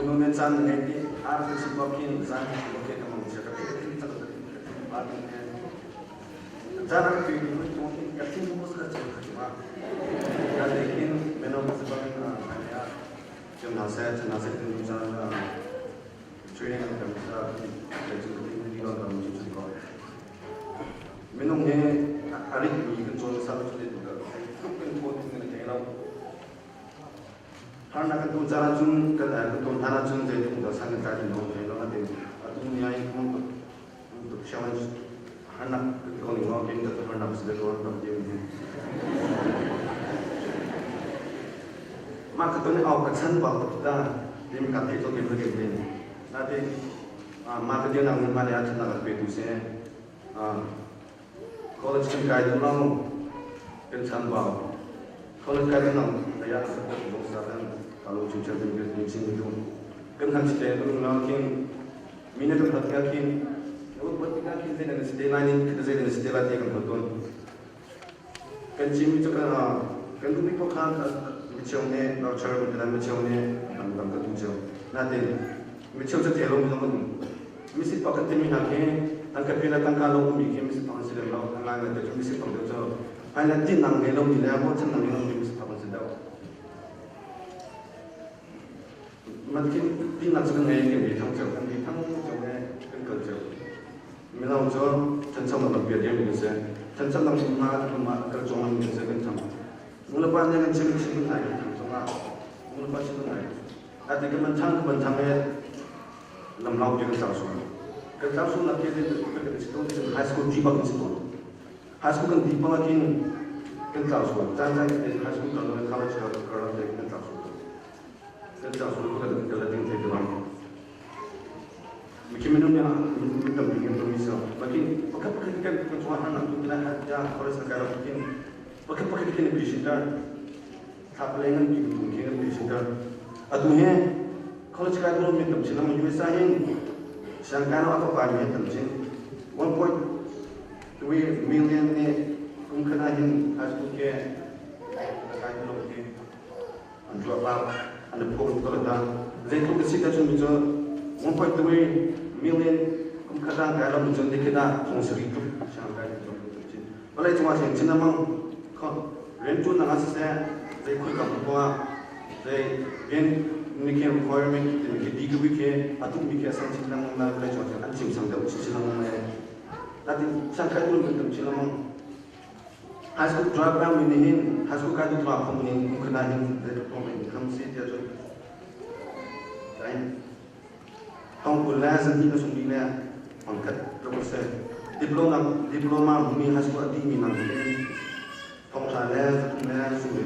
Kunu ne caan na ngei ti ar ka chim bak hin zan ka chim bak hin ka mang chia ka ka thin cang ka thin ka thin pa tin ne caan ka pi ni mun chung hin ka thin mus ka chim ka chim ah ka te khin meno ka si bang in a ya chim na se chim na se tin caan training an kan sa ka chu ka tin ni ka ka mun chu ko minung he a rit mi kan cawn sa chu te ka tluk kan thon tin kan thei lo. Harnak kan ton caan ahcun kan kan ton hlan ahcun zeitluk dah san kan tlai ti lo thei lo natin atu ni ah hin tuk tuk challenge harnak kan ti ko ning maw kin ka harnak si lo tam ti mi mah ka ton au ka chan bal tuk ta lim ka thei to ti phun tin natin mah ka dir nak ma le a chan nak pe tu se College kan kai duh lo. Kan chambau. College kai duh lo. Aya sa ko zong sa kan kalau chung chan kan kan chim du. Kan han chite kan lo king mina kan hat ka king no bat ka king zai na site lai nin khata zai na site lai te kan ton. Kan chim chu kan kan du mi po khan mi cheu ne lo char mi kan mi cheu ne an kan ka tu cheu. Na te mi cheu cha te lo mi lo Misi pakhat timi hna khi tangka pi le tangka lo mi khi misi pakhat si lo a ngai ngai te cu misi pakhat deuh cu ai le tinang ngei lo mi le ruahchannak ngei lo mi misi pakhat si deuh. Man khi tinak cu kan ngei kan ngei thang ceu kan ngei thang ceu le kan kal ceu. Mino cu thanchonak lampi a dirmi kan si. Thanchonak hna ma kal cawng mi kan si kan thang. Nulepa nih kan chim chim kan ngai kan thang cungah nulepa chim kan ngai. Ati kan man thang kan man thang e lamlawng ti kan tlau sual. Kan tlau sual nak khi kan si tawn ti high school di bak kan si tawn. High school kan di bang khin kan tlau sual. Caan caan high school kan lo college ka ka te kan tlau sual. Kan tlau sual kan kan la ding te kan Miki minung nih mi tampi kan tong mi so. Makin pakhat pakhat kan kan chuah han tu kila ja college ka ro kin pakhat pakhat kin bi sin dar. Thap le ngan bi tu kin bi sin dar. Atu he College kai tu mi tam chin lam USA hin siangkai no a kai mi tam chin 1.3 million nih kum khat ah hin high school ke kai tu lo ke an drop out an phung ko ta zeitluk a si ta chun mi cu 1.3 million kum khat ah kai lo mi cu nikhat ah thong sari tluk siangkai tu lo tam chin vawlei cungah hin chin amang kho riantuan nak ah siseh zei khoi kam ko ah Zei rian ni khi requirement timi khi degree khi a duhmi khi a sang chin lengmang na vawlei cung an chim sang deuh chin lengmang le natin sangkhai tuan kan tam chin lengmang. High school drop out mi nih hin high school kai tu drop khom ning kum khana hin zeitluk tong in kham si tiah cun kain thong kul le zan hnih na sung le pangkhat tluk a si. Diploma diploma hmumi high school a dih mi nang hin thong hra le zathum le sung le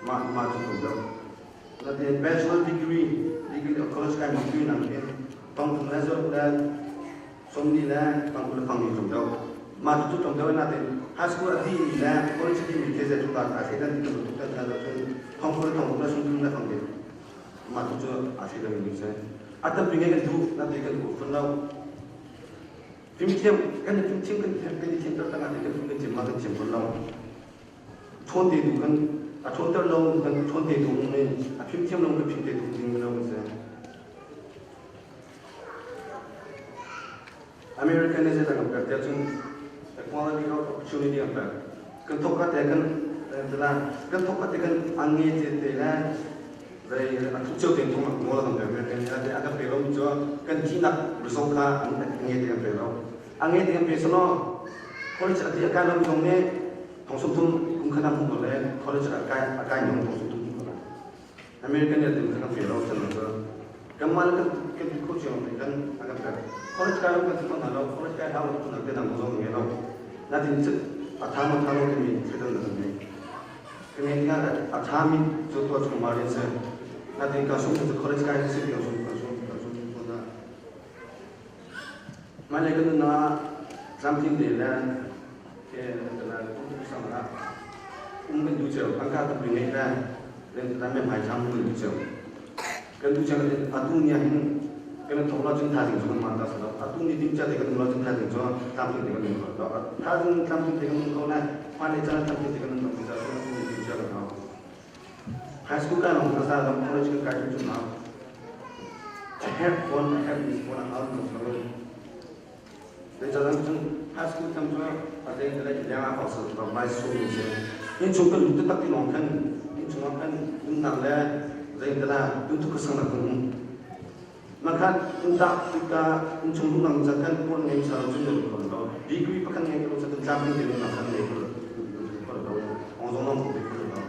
mah mah cu tum deuh. Natin bachelor degree degree of college kai degree nang hin thong thum le zaruk le sawmli le tangkul le fangli tum deuh. Mah cu tum deuh natin high school a dih mi le college a dih mi khi zeitluk dah aa thleidan ti bantuk kan hal ahcun thong kul thong le sung thum le fangli mah tu cu aa thleidan mi si. A tampi ngai kan duh natin kan duh fun lo. Fimthiam kan i fimthiam kan kan i thiamter tangah kan fim kan thiam ma kan thiam fawn lo. Ṭhawn te tu kan a ṭhawnter lo kan ṭhawn te tu in a fimthiam lo kan fim te tu ding lo kan si. American nih zeidah kan pek tiah cun equality of opportunity an pek. Kan thawk ka te kan kan thawk ka te kan an nge te te le zei a thu cio te thong nawl kan pek American nih a kan pe lo mi cu kan thihnak result kha an nge te kan pe lo. A nge te kan pe selaw college a ti a kai lo mi zong nih thong sum thum kum khat ah hmu ko le college a kai a kai mi thong sum thum hmu ko American nih tin kan pe lo chan cu kanmah le kan kan ti kho cio mi kan a kan pek college kai lo kan ti ko hna lo college kai hau lo nak te dang zong nge lo natin a tha ma tha lo timi thleidan na kan ngei kan ngei tikah a tha mi cu tuah chung ma rian si natin ka sung cu college kai si ka sung ka sung ka sung ko na Mah le kan nun ah tlamtling te le ke la sang ah um kan duh cio tangka tampi ngeih le rian me hmai thlam kan duh cio kan duh cio atu ni ah hin kan thok lo cun thaizing cu kan man ta lo atu ni tim cia te kan um lo cun thaizing cu tlamtling te kan um kho lo thaizing tlamtling te kan um kho lai hmailei caan tlamtling te kan um lo ti atu ni tim cia kan hau. High school kai lawng ka za lo, college kan kai cu hau. A herh fawn, a herh mi fawn a hau ti lo. Zeicahtiah cun high school tam cu a zei te le leng ah kau lo mai su mi si. Innchung kan lut taktak ti lawng khan innchung ah khan nunnak le zei te la tuntuk ka sang nak kan um. Makhan inntak tika innchung luhnak ca khan puan ngei sa cun na lut ko lo. Degree pakhat ngei ko ca kan tlak ding te nunnak khan ngei ko lo. Ong zong nong ko lo.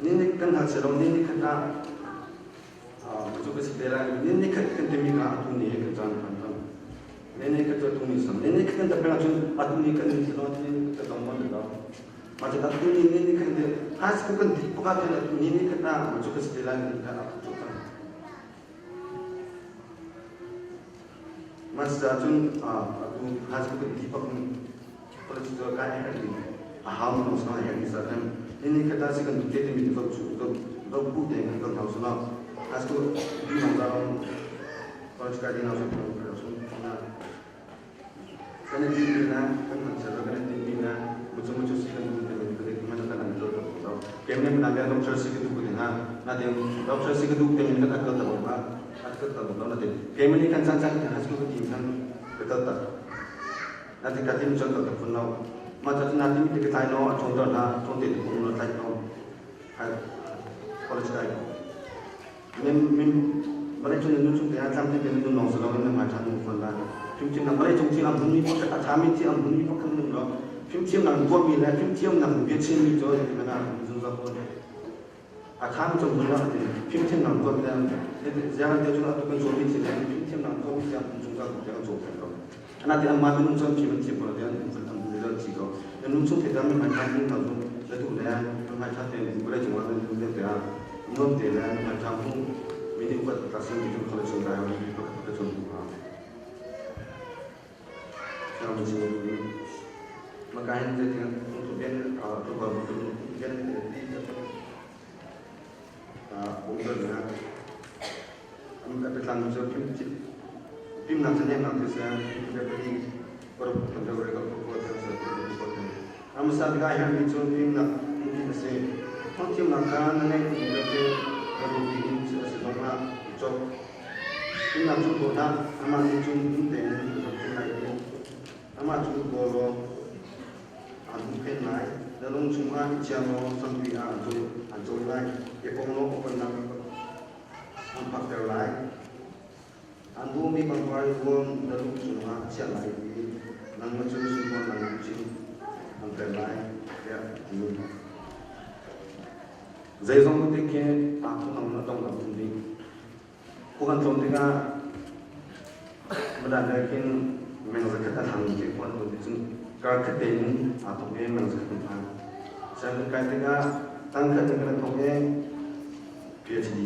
Ni nih kan hal selaw ni ni khat ah cu ka si te lai. Ni ni khat kan timi kha atu ni he kan caan phan cang. Ni ni khat cu atu ni sam. Ni ni khat kan tapeng ahcun atu ni kan ni selaw ni ni khat dong mon lo. Ma cu atu ni ni ni khat te high school kan dik pakhat hin atu ni ni khat ah cu ka si te lai ni kha a cu cang. Mas cun atu high school kan di pak college cu kai herh ni a hau mi sang herh ni sa kan ni ni khat ah si kan te te mi zo chu zo zo pu te kan kan hau sala high school di nong da college kai di nong sa kan sun na kan i din mi na kan kan ser kan i din mi na muchu muchu si kan du te mi te man kan an to to kem ne na ga doctor si ka du ko na na te doctor si ka du te mi kan akal ta ba akal ta ba na te kem ni kan chan chan high school ka din khan ka ta ta na te ka tim chon ta phun lo ma ta na tim te ka tlai no a thon to na thon te ko no tlai no college kai ko min min vawlei cung nun chung te ah tlam te nun lawng si loin na hmai ṭhan nun fawn lai. Fimthiamnak vawlei cung thil a hmunmi pakhat a ṭhami thil a hmunmi pakhat nun law fimthiamnak tuahmi le fimthiamnak bia chimmi cu zeitin ah zungzal fawn. A ṭhami cu hmun lah ti fimthiamnak tuahmi le ziang te cu atu kan cawmi thil le fimthiamnak tuahmi tiang zungzal tiang kan caw peng ko. Ana ti amma minung cun fim an thiam ko tiang an an le thi ko. Nung chung thei mi hmai ṭha hmun hna cu le tu le hmai ṭha te vawlei cung ah nan le te ah nuam te le hmai ṭha hmu mi nih upat ta sin ti cu college chung kai mi pakhat ka chun hna. Siang mi sin maka hin te tiang tu bian tu ba tu bian ti um na am ka petlang cu phim phimnak cu nemnak ti sa pali paruk kan deu re ko ko te sa ko ko te amsa ka hian mi cu phimnak ti a si thongthimnak kha na nei ti le te ka ru ti in a si zong ah i chok phimnak cu ko hlah amah nih cun him tein a phen lai i amah cu kawl law aan huhphenh lai na lung chungah i chia law sampi ah an cawi lai i pong law opannak an phakter lai. An duhmi pangpar i huam na lu cungah a chiah lai i nangmah cu sunparnak in cin an ter lai tiah a ti. Zeizong te khi aa thawk na dong lam um ding. Khu kan tlawm tikah madan le khin meng zakhat a thang ti khuan tu cun kar khat tein aa thawk i meng zakhat an phan. Sianginn kai tikah tangkhat in kan thawk i PhD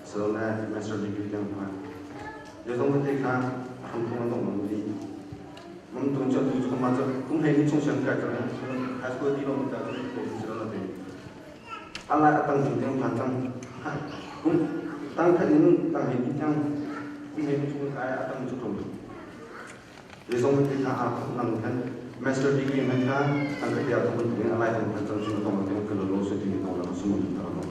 asilole master degree tiang phan. Zeizong vialte kha a hramthawk an dongh bang dih. Mam tung cu atu cu mah cu kum 12 chung siang kai cang high school ti lo ta cu ko si lo te. Alai a tang ding tiang phan cang. Kum tang khat in tang hei tiang kum 12 chung kai a tang cu tlawm tuk. Zeizong vialte kha aa thawk nang khan master degree man kha tang khat ya thawk in alai tang phan cang su tong te kan lo su ti mi tong la su mun ta lo.